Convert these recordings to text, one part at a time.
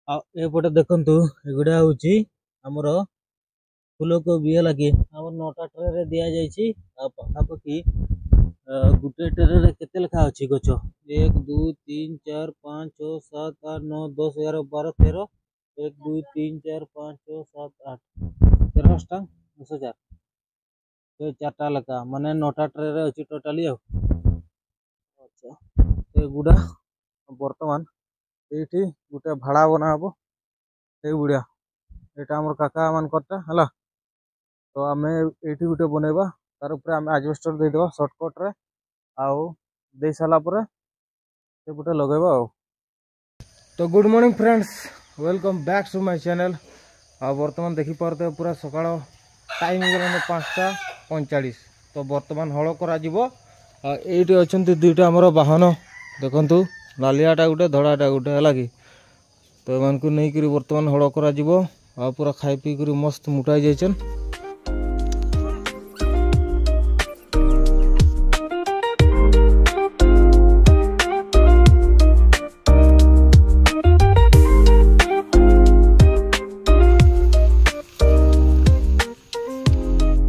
ଆଉ ଏପଟେ ଦେଖନ୍ତୁ, ଏଗୁଡ଼ା ହେଉଛି ଆମର ଫୁଲକୋବି, ହେଲା କି? ଆମର 9ଟା ଟ୍ରେରେ ଦିଆଯାଇଛି। ଆଉ ପାଖାପାଖି ଗୋଟେ ଟ୍ରେରେ କେତେ ଲେଖା ଅଛି ଗଛ? 1, 2, 3, 4, 5, 6, 7, 8, 9, 10, 11, 12, 13। 1, 2, 3, 4, 5, 6, 7, 8, 13 ଅଷ୍ଟା 10,000, ସେ 4ଟା ଲେଖା, ମାନେ 9ଟା ଟ୍ରେରେ ଅଛି ଟୋଟାଲି। ଆଉ ଆଚ୍ଛା, ଏଗୁଡ଼ା ବର୍ତ୍ତମାନ ଏଇଠି ଗୋଟେ ଭାଡ଼ା ବନା ହବ ଏଇଗୁଡ଼ା। ଏଇଟା ଆମର କାକା ମାନଙ୍କରଟା ହେଲା। ତ ଆମେ ଏଇଠି ଗୋଟେ ବନେଇବା, ତାର ଉପରେ ଆମେ ଆଜବେଷ୍ଟର ଦେଇଦେବା ସର୍ଟକଟ୍ରେ, ଆଉ ଦେଇ ସାରିଲା ପରେ ସେପଟେ ଲଗେଇବା। ଆଉ ତ good morning friends, welcome back to my channel. ଆଉ ବର୍ତ୍ତମାନ ଦେଖିପାରୁଥିବେ, ପୁରା ସକାଳ ଟାଇମ୍ ହେଇଗଲାଣି 5:45। ତ ବର୍ତ୍ତମାନ ହଳ କରାଯିବ। ଆଉ ଏଇଠି ଅଛନ୍ତି 2ଟା ଆମର ବାହନ, ଦେଖନ୍ତୁ, ନାଲିଆଟା ଗୋଟେ, ଧଳାଟା ଗୋଟେ, ହେଲା କି? ତ ଏମାନଙ୍କୁ ନେଇକରି ବର୍ତ୍ତମାନ ହଳ କରାଯିବ। ଆଉ ପୁରା ଖାଇ ପିଇକରି ମସ୍ତ ମୋଟା ହେଇଯାଇଛନ୍।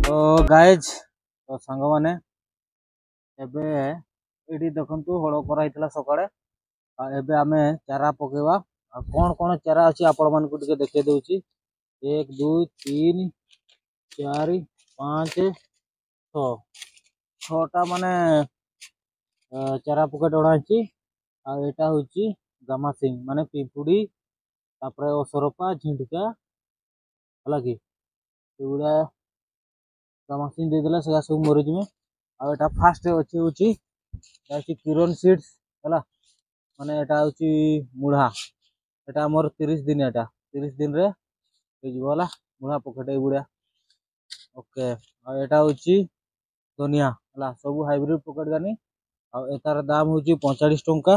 ତ ଗାଏଜ, ତ ସାଙ୍ଗମାନେ, ଏବେ ଏଇଠି ଦେଖନ୍ତୁ, ହଳ କରାହେଇଥିଲା ସକାଳେ, ଆଉ ଏବେ ଆମେ ଚାରା ପକେଇବା। ଆଉ କ'ଣ କ'ଣ ଚାରା ଅଛି ଆପଣମାନଙ୍କୁ ଟିକେ ଦେଖେଇ ଦେଉଛି। 1, 2, 3, 4, 5, 6, 6ଟା ମାନେ ଚାରା ପକେଟ ଅଣାହେଇଛି। ଆଉ ଏଇଟା ହେଉଛି ଗାମାସିଂ, ମାନେ ପିମ୍ପୁଡ଼ି, ତାପରେ ଅସରପା, ଝିଣ୍ଟିକା, ହେଲା କି? ଏଗୁଡ଼ା ଗାମାସିଂ ଦେଇଦେଲେ ସେଟା ସବୁ ମରିଯିବେ। ଆଉ ଏଇଟା ଫାଷ୍ଟ ଅଛି, ହେଉଛି ଏଟା ହେଉଛି କିରଣ ସିଡ୍ସ, ହେଲା? ମାନେ ଏଟା ହେଉଛି ମୁଢା। ଏଟା ଆମର 30 ଦିନ, ଏଟା 30 ଦିନରେ ହେଇଯିବ, ହେଲା? ମୁଢା ପକେଟ ଏଇଗୁଡ଼ା। ଓକେ, ଆଉ ଏଟା ହେଉଛି ଧନିଆ, ହେଲା? ସବୁ ହାଇବ୍ରିଡ ପକେଟ ଗାନି। ଆଉ ଏଟାର ଦାମ ହେଉଛି 45 ଟଙ୍କା।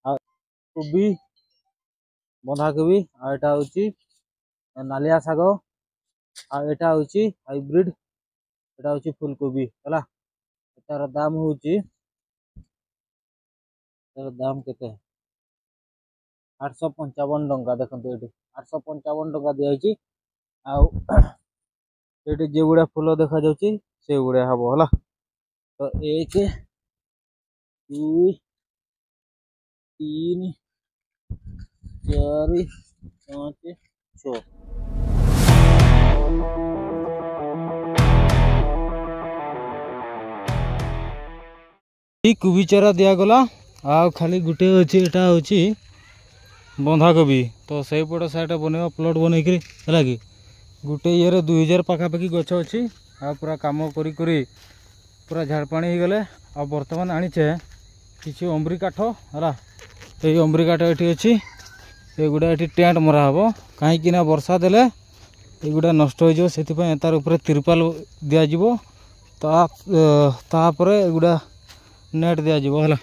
ଆଉ କୋବି, ବନ୍ଧାକୋବି, ଆଉ ଏଟା ହେଉଛି ନାଲିଆ ଶାଗ, ଆଉ ଏଟା ହେଉଛି ହାଇବ୍ରିଡ, ଏଟା ହେଉଛି ଫୁଲକୋବି, ହେଲା? ଏଟାର ଦାମ ହେଉଛି, ତାର ଦାମ କେତେ? 855 ଟଙ୍କା। ଦେଖନ୍ତୁ, ଏଠି 855 ଟଙ୍କା ଦିଆହେଇଛି। ଆଉ ଏଠି ଯେଗୁଡ଼ା ଫୁଲ ଦେଖାଯାଉଛି, ସେଇଗୁଡ଼ା ହବ, ହେଲା? ତ 1, 2, 3, 4, 5, 6। କୋବି ଚାରା ଦିଆଗଲା। ଆଉ ଖାଲି ଗୋଟେ ଅଛି, ଏଟା ହେଉଛି ବନ୍ଧାକୋବି। ତ ସେଇପଟ ସାଇଡ଼୍ ବନେଇବା ପ୍ଲଟ୍ ବନେଇକିରି, ହେଲା କି? ଗୋଟେ ଇଏରେ 2000 ପାଖାପାଖି ଗଛ ଅଛି। ଆଉ ପୁରା କାମ କରି କରି ପୁରା ଝାଡ଼ ପାଣି ହେଇଗଲେ। ଆଉ ବର୍ତ୍ତମାନ ଆଣିଛେ କିଛି ଅମ୍ରି କାଠ, ହେଲା? ଏଇ ଅମ୍ରି କାଠ ଏଠି ଅଛି। ଏଗୁଡ଼ା ଏଠି ଟେଣ୍ଟ ମରା ହେବ, କାହିଁକି ନା ବର୍ଷା ଦେଲେ ଏଗୁଡ଼ା ନଷ୍ଟ ହେଇଯିବ। ସେଥିପାଇଁ ତାର ଉପରେ ତିରପାଲ ଦିଆଯିବ, ତାପରେ ଏଗୁଡ଼ା ନେଟ୍ ଦିଆଯିବ, ହେଲା?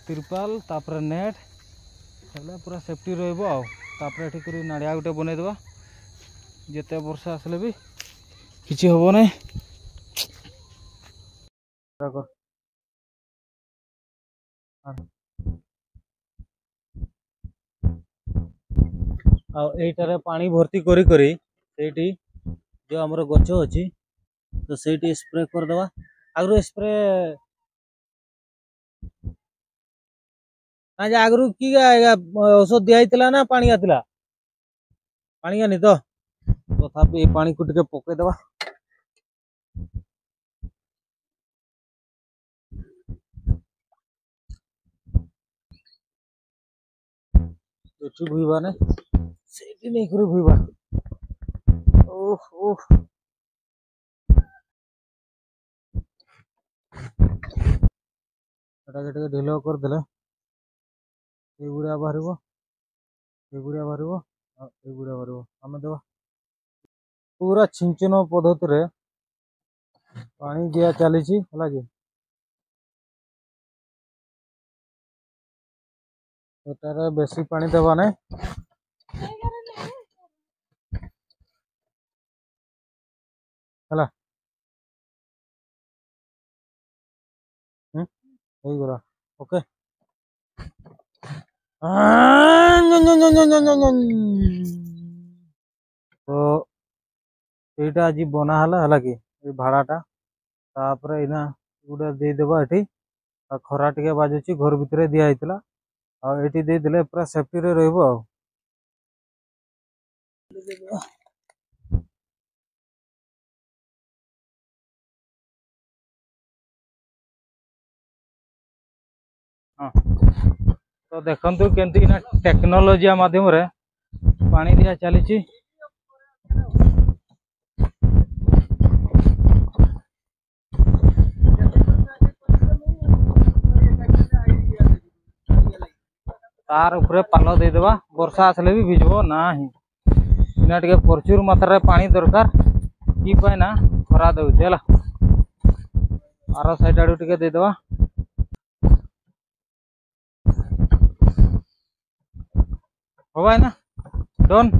ତିରପାଲ ତାପରେ ନେଟ୍ ହେଲେ ପୁରା ସେଫ୍ଟି ରହିବ। ଆଉ ତାପରେ ଏଠି କରି ନାଡ଼ିଆ ଗୋଟେ ବନେଇଦେବା, ଯେତେ ବର୍ଷା ଆସିଲେ ବି କିଛି ହେବ ନାହିଁ। ଆଉ ଏଇଟାରେ ପାଣି ଭର୍ତ୍ତି କରି କରି ସେଇଠି ଯେଉଁ ଆମର ଗଛ ଅଛି, ତ ସେଇଠି ସ୍ପ୍ରେ କରିଦେବା। ଆଗରୁ ସ୍ପ୍ରେ ନା ଯେ ଆଗରୁ କି ଔଷଧ ଦିଆ ହେଇଥିଲା ନା ପାଣିଆ ଥିଲା? ପାଣିଆ ନି ତ, ତଥାପି ଏଇ ପାଣିକୁ ଟିକେ ପକେଇଦେବା। ଏଠି ଭୁଇବା ନା ସେଇଠି ନେଇକରି ଭୁଇବା? ଓହ ଓହ, ଏଟାকে ଟିକେ ଢିଲ କରିଦେଲେ ଏଇଗୁଡ଼ା ବାହାରିବ, ଏଇଗୁଡ଼ା ବାହାରିବ, ଆଉ ଏଇଗୁଡ଼ା ବାହାରିବ। ଆମେ ଦେବା ପୁରା ଛିଞ୍ଚନ ପଦ୍ଧତିରେ ପାଣି ଦିଆ ଚାଲିଛି, ହେଲା କି? ଏଟାରେ ବେଶୀ ପାଣି ଦେବା ନାହିଁ, ହେଲା? ହେଇଗଲା। ଓକେ, ତ ଏଇଟା ଆଜି ବନା ହେଲା, ହେଲା କି ଏଇ ଭାଡ଼ାଟା। ତାପରେ ଏଇନା ଗୋଟେ ଦେଇଦେବା ଏଠି। ଆଉ ଖରା ଟିକେ ବାଜୁଛି, ଘର ଭିତରେ ଦିଆ ହେଇଥିଲା, ଆଉ ଏଇଠି ଦେଇଦେଲେ ପୁରା ସେଫ୍ଟିରେ ରହିବ। ଆଉ ହଁ, ତ ଦେଖନ୍ତୁ କେମିତି ନା ଟେକ୍ନୋଲୋଜି ମାଧ୍ୟମରେ ପାଣି ଦିଆ ଚାଲିଛି। ତାର ଉପରେ ପାଲ ଦେଇଦେବା, ବର୍ଷା ଆସିଲେ ବି ଭିଜିବ ନାହିଁ। ଏଇନା ଟିକେ ପ୍ରଚୁର ମାତ୍ରାରେ ପାଣି ଦରକାର, କି ପାଇଁ ନା ଖରା ଦେଉଛି। ହେଲା, ଆର ସାଇଡ୍ ଆଡୁ ଟିକେ ଦେଇଦେବା। ହବା ନା ଡନ୍।